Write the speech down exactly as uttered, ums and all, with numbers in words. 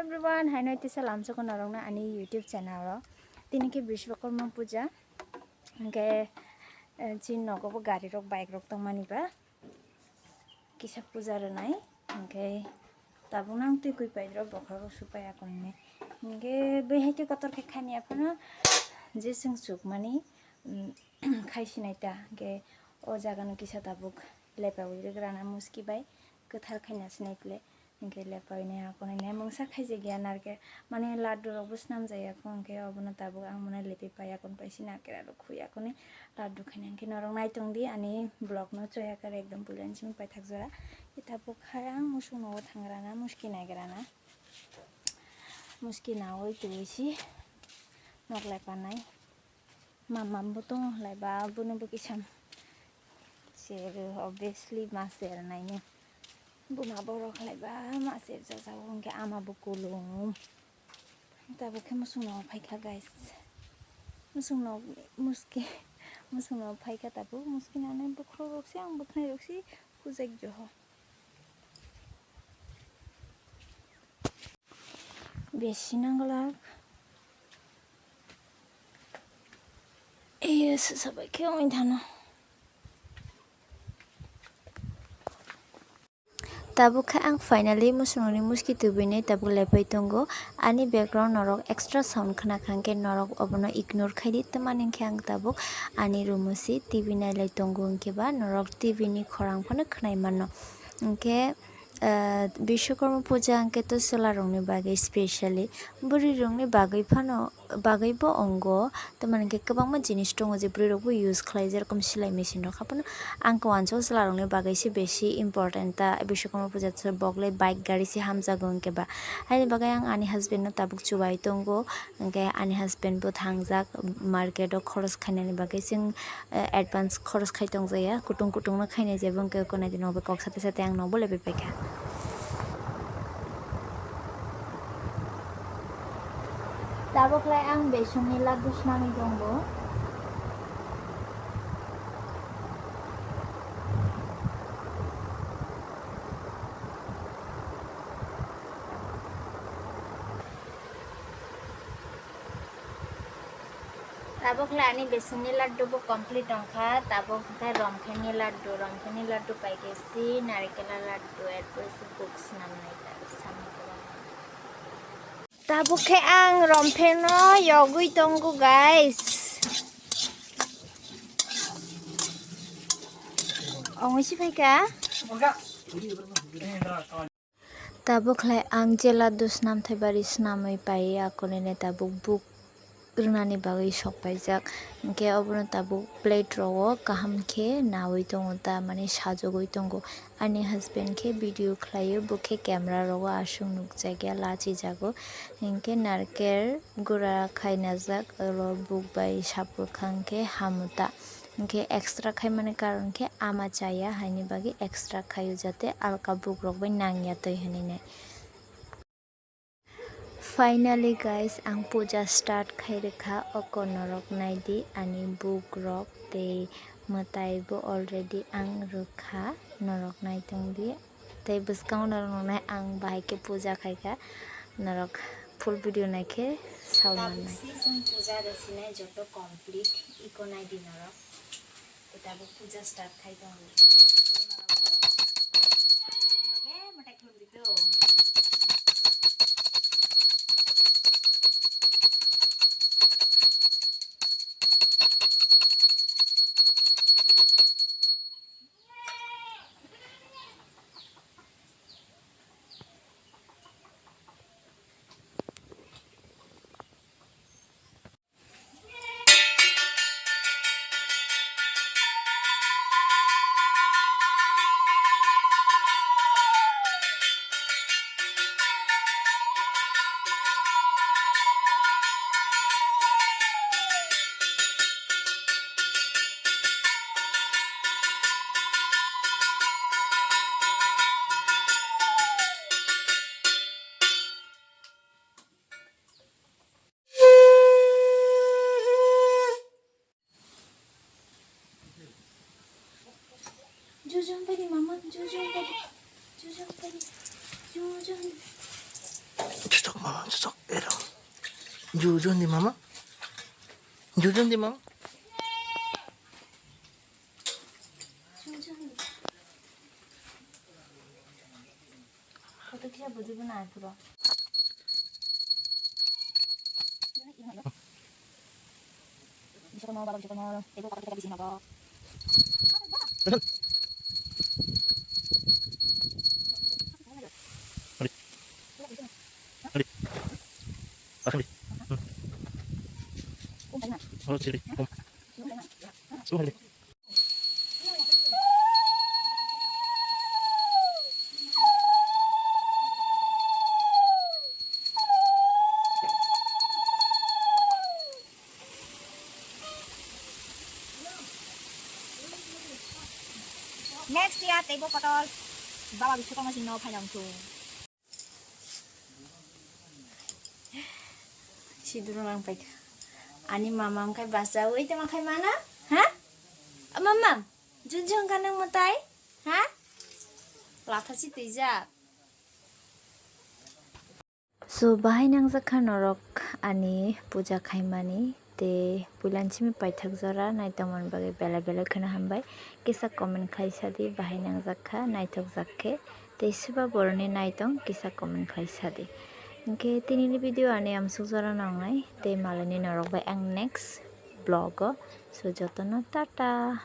Everyone, haino tisa lamsoko norokno ani YouTube channel o. Tini khe Bishwakarma puja. Hwnkhe, eh, chini nogo bo gari rok, bike rok tongmani ba. Kisa puja rwnai. Hwnkhe tabuk nang twi kwi pai rok, bokhorok su pai akon ni. Hwnkhe bai hai khe kotor khe khani aphano je chwng chukmani, mm, khai sinai ta. Hwnkhe o jaga no kisa tabuk lepaui rwgrana muski bai kwthar khaina sinai tle. Hwnkhe lepaui nai akon ni mungsa khaijak ya narke, mane laddu rok bo swnam jaya kho, hwnkhe obono tabuk ang mane lepai pai akon paisi narke rok khui akon ni laddu khaina. Hwnkhe norok nai tong di ani vlog no choya kar ekdom puila ni simi paithak jora. Tabuk hai ang musuk nogo thangrana muski naigrana. Muski naui twi si nok lepanai. Mama bo tongo khlai ba, bono bo kisa sero, obviously ma sernaini. Buma borok khlai ba ma serjak jago, hwnkhe ama bo kulung. Tabuk khe musuk no phaikha, guys. Musuk no muski, musuk no phaikha tabuk, muski nani bukhuk rok se, ang bwkhnai rok se, hujak joho. Besi nangwlak. Ei, se sabai khe wng thano. Tabuk khe ang finally musukni muski tubui nai tabuk lepai tongo. Ani background norok extra sound khna kha, hwnkhe norok obono ignore khai di. Tamani hwnkhe ang tabuk ani room o si T V nailai tongo, hwnkhe ba norok T V ni khorang phano khnai mano. Hwnkhe, ah, Bishwakarma puja hwnkhe to chwla rokni bagwi specially, bwrwi rokni bagwi phano, bagwi bo wngo, tamani hwnkhe kwbangma jinis tongo je bwrwi rok bo use khlai, jerokom silai machine rok haphano. Ang khe uansuk chwla rokni bagwi se besi important ta Bishwakarma puja, bok le bike gari se hamjago hwnkhe ba, haini bagwi ang ani husband no tabuk chubai tongo. Hwnkhe ani husband bo thangjak market o khoros khainani bagwi, chwng, eh, advance khoros khai tongjaya, kutung kutung no khainai, jebo hwnkhe konai dino bo kok sate sate ang nobo lebai paikha. Tabuk lai ang besongni laddu swnamwi tongo. Tabuk khe ani besongni laddu bo complete wngkha, tabuk khe rompheni laddu, rompheni laddu pai khe si narikela laddu, erpore se buk swnamnai ta samung kwbangma. Tabuk khe ang rompheno yogwi tongo, guys. Ongwi si phaikha. Tabuk khlai ang je laddu swnamthai bari swnamwi pai, akonine tabuk buk rwnani bagwi sok paijak. Hinkhe obono tabuk plate rogo kaham khe naui tongo ta, mane sajagwi tongo. Ani husband khe video khlaio, bo khe camera rogo aswk nukjakya, lachijago. Hinkhe narker gura khainajak, oro buk bai sapurkha hinkhe hamu ta. Hinkhe extra khaimani karon khe ama chaya, haini bagwi extra khaio, jate alka bukrok bai nangya twi hinwi nai. Finally guys, ang puja start khai rwkha, oko norok naidi ani bukrok tei mwtai bo already ang rwkha, norok naitongdi. Tei bwskango norok nuknai ang bahai khe puja khaikha, norok full video naikhe sao mannai. Tabuk se chwng puja rwsinai joto complete, iko naidi norok. Tei tabuk puja start khai tongo. Tei norok bo, eh, mwtai khulumdi to. Mama, cocok, ero. Jujun di mama. Jujun di mama. Photo kisa bujibo na puro. Bisokono, baba bisokono, tebo kabar kita bisi nogo. Asli. Hmm. Oh, sili. Hmm. Suhali. Next year teibo potol baba bisokono sino phailong thung. Siduru nang paikha. Ani mama wngkhai bachaui tongma khai mana? Ha? Mama, junjung ka nang mwtai? Ha? Latha si twijak. So, bahai nangjak kha norok ani puja khaimani, tei puilansimi paithak jora naitongmani bagwi belai belai kheno hambai. Kisa comment khlai sadi, bahai nangjak kha, naithokjak khe, tei soba boroni naitong kisa comment khlai sadi. Hinkhe tinini video ani amsuk jora nangnai, tei malaini norok bai ang next vlog o. So, jotono tata.